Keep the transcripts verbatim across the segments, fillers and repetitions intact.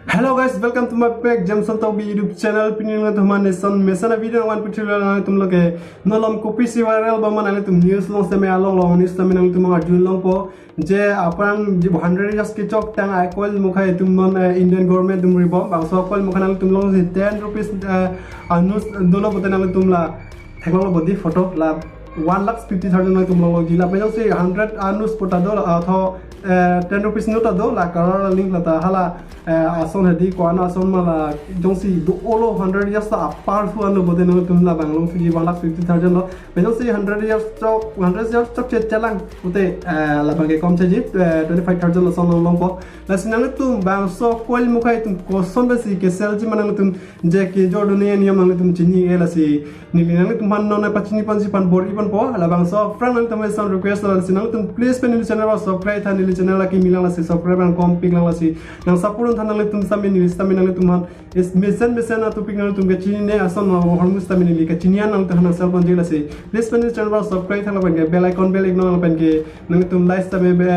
Hello guys, welcome to my back Jameson Tokbi YouTube channel. Pini nangtum aphan eson mesen a video nangvan puthilo nangtum loke. Nolom kopisi viral bom ma nangtum news along seme along long news seme nangtum arjulongpo. Je aphrang je hundred years kechok tang a-coil mukha itum non, eh, Indian government atum ribom. Bangso coil mukha nangtum longsi ten rupees, eh, anus dolo pute nangtum la theklonglo bodi photo la one lakh fifty thousand nangtum longlo ji la penjongsi hundred anus puta do la atho, eh, ten rupees note ta do la color link la ta hala, eh, ason hedi ko-an ason ma la jongsi do-olo hundred years ta apar su anlo pute nangtum labang longsi ji one lakh fifty thousand lo. Penjongsi hundred years chok, hundred years chok che chelang pute, eh, labang ke kom cheji, eh, twenty five thousand lo son long longpo. Lasi nangtum bangso coil mukha itum koson pensi kesel ji ma nangtum je kejor dun-e niyom nangtum chini-e lasi neli nangtum aphan non pachini ponsi aphan bor-i ponpo. Labangso aphrang nangtum eson request lo lasi nangtum please pen neli channel subscribe tha, neli channel akimi lang lasi subscribe nang kom pik lang lasi nang support tha nangtum sitame neli sitame nangtum aphan mesen mesen a topic nangtum kachinine ason ma hormu sitame neli kachini an nangtum aphan nang share ponji lasi please pen neli channel subscribe tha lapen ke bell icon bell ignore lapen ke nangtum like sitame be,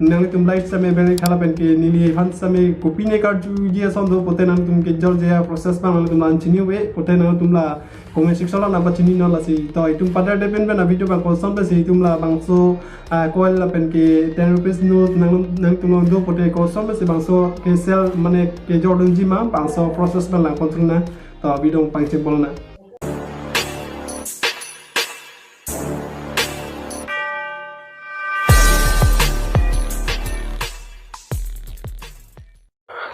nangtum like sitame bell tha lapen ke neli aphan sitame kopine karjuji ason do pute nangtum kejor je a-process abang nangtum aphan chini-e pute nangtum la comment section lo nang pachini non lasi to itum pada depen pen a video abang koson pensi itum labangso, ah, coil lapen ke ten rupees note nang nangtum long do pute koson pensi bangso kesel mane kejor dunji ma bangso process abang lang kontri na to video pangcheng bol na.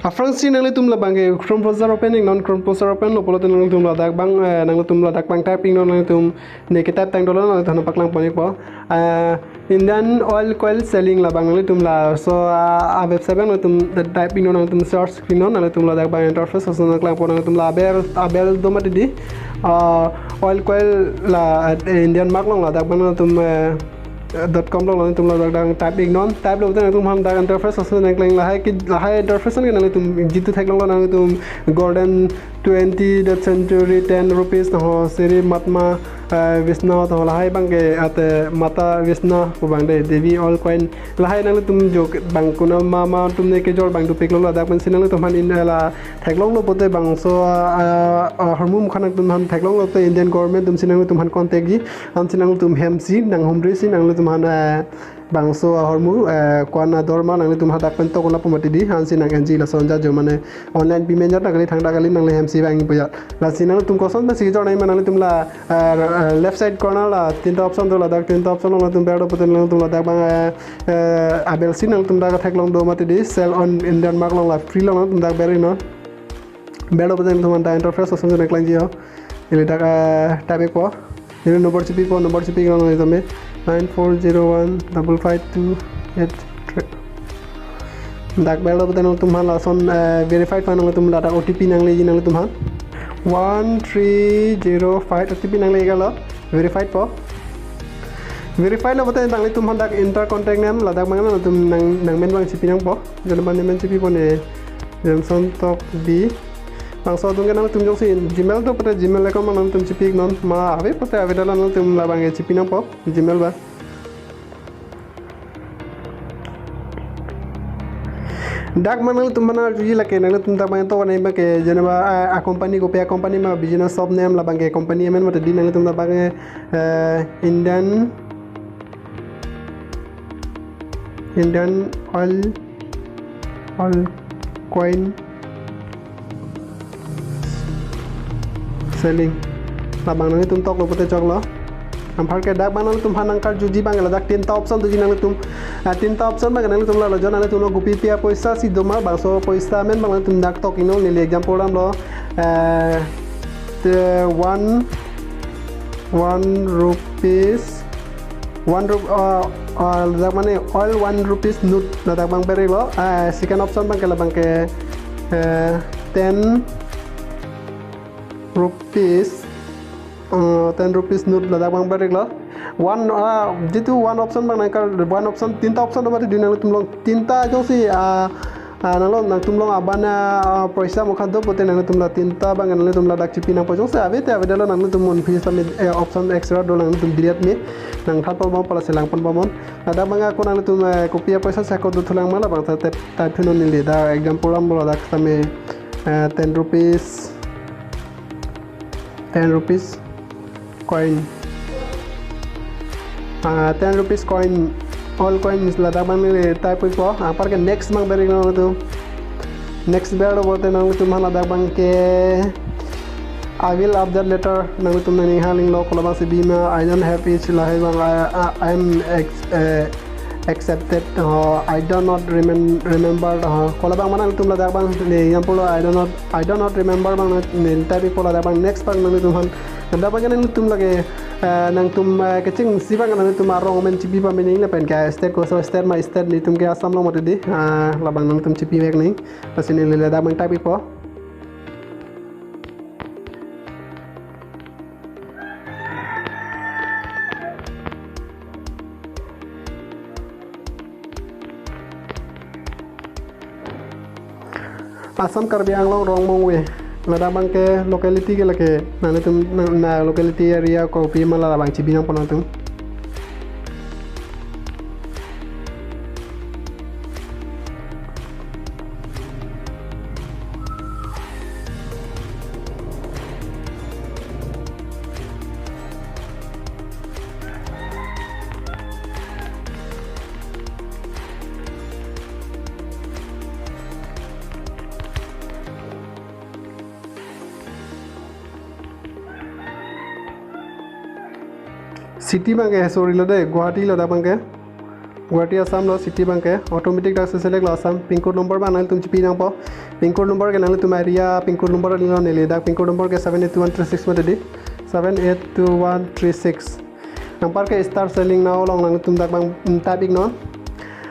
Aphrangsi nanglitum labang ke Chrome browser open iknon, Chrome browser open lo pulote nanglitum ladak abang, eh, nanglitum ladak abang type iknon, nanglitum ne ke type tang dolo nanglitum aphan paklang pon ikpo. Eh, Indian oil coil selling labang nanglitum laso, ah, a-website abang nanglitum type iknon, nanglitum search iknon, nanglitum ladak abang interface ason nangklangpo, nanglitum la aber aber do mati di. Ah, oil coil la, eh, Indian mark along ladak abang nanglitum, eh, dot com along nangtum ladak abang type iknon, type lo pute nangtum aphan dak interface ason nangklang lahai ke lahai interface an ke nangtum jitu theklonglo nangtum golden twenty dot century ten rupees ho Sri Matma, eh, Vishnu ho lahai abang ke ate Mata Vishnu pu abang de Devi oil coil lahai nangtum jok abang kuna ma ma atum ne kejor abang dopiklo ladak pensi nangtum aphan in la theklonglo pute bangso, ah, ah, hormu mukha nangtum aphan theklonglo pute Indian government atumsi nangtum aphan contact ji. Ansi nangtum hemsi, nanghumrisi, nangtum aphan, eh, bangso ahormu, eh, ko-an ador ma nangtum hadak pen tok lapu mati di, ansi nang-enji lason ja jo mane online payment jat kali thangta kali nangli hemsi vangpo jat. Lasi nangtum koson pensi kejor nangji ma nangtum la, eh, left side corner la tinta option do ladak tinta option along nangtum ber do pute nangtum ladak abang, eh, eh, abelsi nangtum dak theklong do mati di, sell on Indian mark along la free along nangtum dak ber iknon. Ber do pute nangtum aphan dak interface ason nangklangji ho. Ili dak, eh, type ikpo. Ili number chipikpo, number chipik iknon tame nine four zero one double five two eight three. Dak ber do pute nangtum aphan lason, eh, verified aphan nangtum ladak O T P nangleji nangtum aphan. One three zero five O T P nangle iklo. Verified po. Verified lo pute nangtum aphan dak enter contact name ladak abang nangtum nang nangmen abang chipi nangpo. Jana abang nangmen chipipo ne Jameson Tokbi. Bangso atum ke nangtum jongsi Gmail do pute Gmail account abang nangtum chipi iknon ma ave pute ave dala nangtum labang ke chipi nangpo Gmail abang. Dak ma nangtum aphan arjuji lake nangtum dak abang to nai abang ke jana abang, ah, a-company kopi a-company ma business shop name labang ke company amen mati di nangtum labang ke, eh, Indian Indian oil, oil coil selling. Labang nangtum toklo pute choklo. Anpar ke dak abang nangtum aphan nangkarjuji abang ladak tinta option doji nangtum. Ah, tinta option abang nangtum la lajon nangtum lo kopi pi apoisa si do ma bangso poisa amen abang nangtum dak tok iknon neli example damlo. Eh, te one one rupees, one rup uh, uh, ladak mane oil one rupees note ladak abang ber iklo. Uh, second option abang ke labang ke, uh, ten rupees, uh, ten rupees note ladak abang ber iklo. One, uh, jitu one option abang nangkar one option tinta option do mati di nangtum long tinta jongsi, uh, Ah, nanglo nangtum long abana, ah, poisa mokha do pute nangtum la tinta abang nangtum ladak chipi nangpo, jongsi ave te avedetlo nangtum monphi sami, eh, option extra do nangtum direct me nangthanpon bom pala selang pon bomnon. Ladak abang ako nangtum, eh, kopi apoisa si ako dothulang ma labang sa tap tap thunon neli dak example lam ladak sami, eh, ten rupees, ten rupees coin. Ah, ten rupees coin, all coins ladak abang neli type pipo. Anparke next abang beriknon nangtum. Next ber do pute nangtum aphan ladak abangke I will update later. Nangtum nangning hang linglo, kolabangsi bima, I don't have it, lahai abang, I, I, I am ex-, eh, accepted, ho, I do not remem-, remember, ho. Kolabang ma nangtum ladak abang, ne, example, I do not, I do not remember abang, ne, type pipo ladak abang, next abang nangtum aphan. Ladak abang nangtum lake, eh, nangtum, eh, kechengsi abang nangtum arong amen chipi pame nangji lapen ke state koso state ma state nelitum ke Assam along mati di, ah, labang nangtum chipivek nangji, lasi neli ladak abang type pipo. Assam Karbi Anglong Rongmongve. Ladak abangke locality ke lake, nangtum na, na locality area kopi ma labang chipi nangpo nangtum. City abangke, sorry lo de, Guwahati lo dak abangke. Guwahati, Assam lo, city abangke. Automatic dak select lo Assam. Pin code number abang nangtum chipi nangpo. Pin code number ke nangtum area pin code number lo, neli dak pin code number ke seven eight two one three six mati di. Seven eight two one three six. Anparke start selling now along nangtum dak abang, mm, type iknon.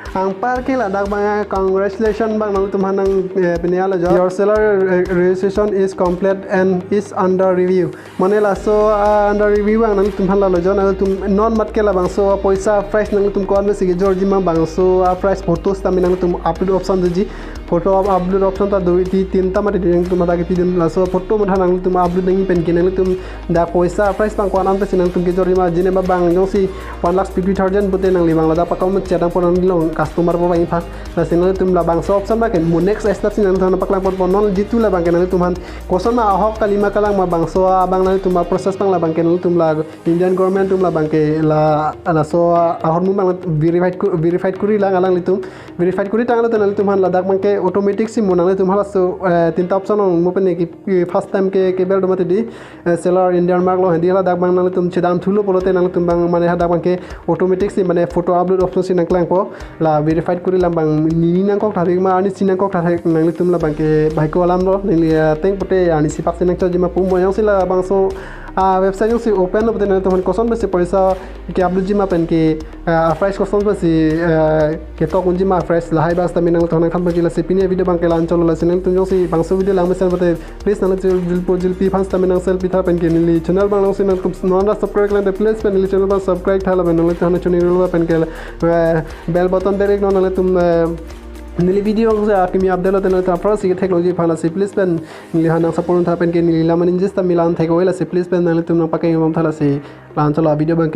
Anparke ladak abang congratulations abang nangtum aphan nang, eh, pini alo jo. Your seller re-, registration is complete and is under review. Mane laso, ah, under review abang nangtum aphan lalo jo, nangtum non matke labangso apoisa price nangtum ko-an pensi kejorji ma, bangso aprice photo sitame nangtum upload option doji. Photo up-, upload option ta do, ti tinta mati nangtum hadak kepidun, laso photo matha nangtum upload nangji pen ke nangtum dak poisa price abang ko-an pensi nangtum kejorji ma, jineba abang jongsi one lakh fifty thousand pute nangli abang ladak pakam chat nangpo nanglong customer po abang ipha. Lasi nangtum labangso option abangke mo next step si nangtum aphan paklang ponpo, non jitu labangke nangtum aphan koson ma ahok kali ma kalang ma, bangso abang nangtum aprocess abang labangke nangtum la Indian government atum labangke la, laso ahormu abang verified ku-, verified kuri lang alanglitum. Verified kuri tanglo te nangtum aphan ladak abangke automatic si mo nangtum aphan laso, eh, tinta option ong mo pen ke, ke first time ke, ke bel do mati di, eh, seller Indian mark lo, handi ladak abang nangtum chedam thulo pulote nangtum abang mane hadak abangke automatic si mane photo upload option si nangklangpo. La verified kuri alam abang nini nangkok tha thek ma, arnisi nangkok tha thek, nangtum labangke baiko alam lo, neli, eh, ateng pute arnisi pak si nangchotji ma pu, mo jongsi labangso, ah, website jongsi open lo pute nangtum aphan koson pensi poisa ke upload ji ma pen ke, ah, price koson pensi, eh, ketok unji ma price lahai abang sitame nangtum aphan nangthan ponji. Lasi pini video abangke la-anchot lo, lasi nangtum jongsi bangso video langmesen pute please nangtum jil-, jilpo jilpi aphan sitame nang selfie tha pen ke neli channel abang jongsi nangtum non ra subscribe lang te please pen neli channel abang subscribe tha lapen nangtum aphan chuni rul pen ke, eh, bell button ber iknon nangtum, eh, neli video jongsi akimi update lo te nangtum aphrang si ketheklongji aphan. Lasi please pen neli aphan nang support tha pen ke neli la-an injis ta milan thek oi, lasi please pen nangtum nangpakeng bom tha. Lasi la-anchot lo video abangke.